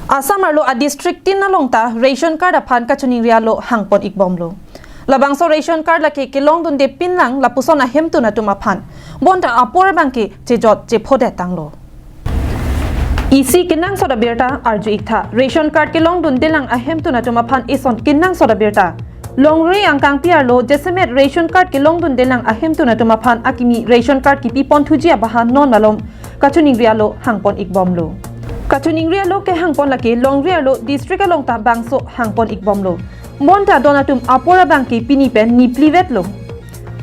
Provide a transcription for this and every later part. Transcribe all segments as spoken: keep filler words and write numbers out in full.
Assam arlo a district tin along ta ration card aphan kachiningri alo hangpon ikbomlo. Labangso ration card lake kelongdunde pinlang lapuson ahemtun atum aphan. Bonta apor abangke chejot chephodet tanglo. Isi kenangsot abirta arju iktha, ration card kelongdundelang ahemtun atum aphan ison kenangsot abirta. Longri angkangpi arlo jasemet ration card kelongdundelang ahemtun atum aphan akimi ration card kipi ponthuji abaha non malom kachiningri alo hangpon ikbomlo. Kachiningri alo kehangpon lake Longri arlo district along ta bangso hangpon ikbomlo. Bonta don atum apor abangke pini pen niphli vetlo.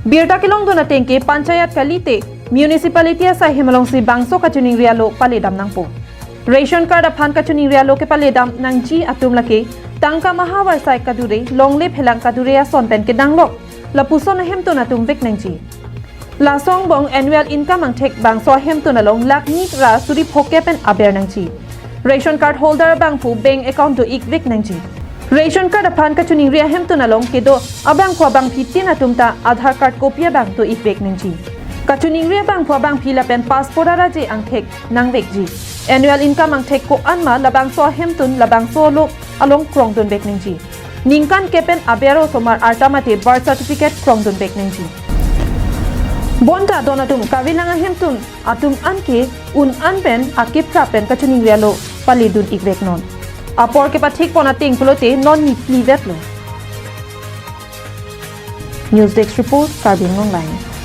Birta kelongdun atengke panchayat kalite municipality asai hem alongsi bangso kachiningri alo paledam nangpo. Ration card aphan kachiningri alo kepaledam nangji atum lake tangka maha varsai kadure, longle phelang kadure ason pen kedanglok lapuson ahemtun atum vek nangji. Laso angbong annual income angthek bangso ahemtun along lakh ni ra suri phokep pen aber nangji. Ration card holder abangphu bank account do-ik vek nangji. Ration card aphan kachiningri ahemtun along kedo abangphu abangphi tin atum ta Aadhaar card copy abang do-ik vek nangji. Kachiningri abangphu abangphi lapen passport araje angthek nangvekji. Annual income angthek ko-an ma labangso ahemtun labangso alo along krongdun vek nangji. Ningkan kep pen aber osomar arta mate birth certificate krongdun vek nangji. Bonta don atum kavelang ahemtun atum anke un an pen akeprap pen kachiningri alo paledun ikvek non. Apor kepathik pon ateng pulote non niphli vetlo. News Desk Report, Karbi Anglong Online.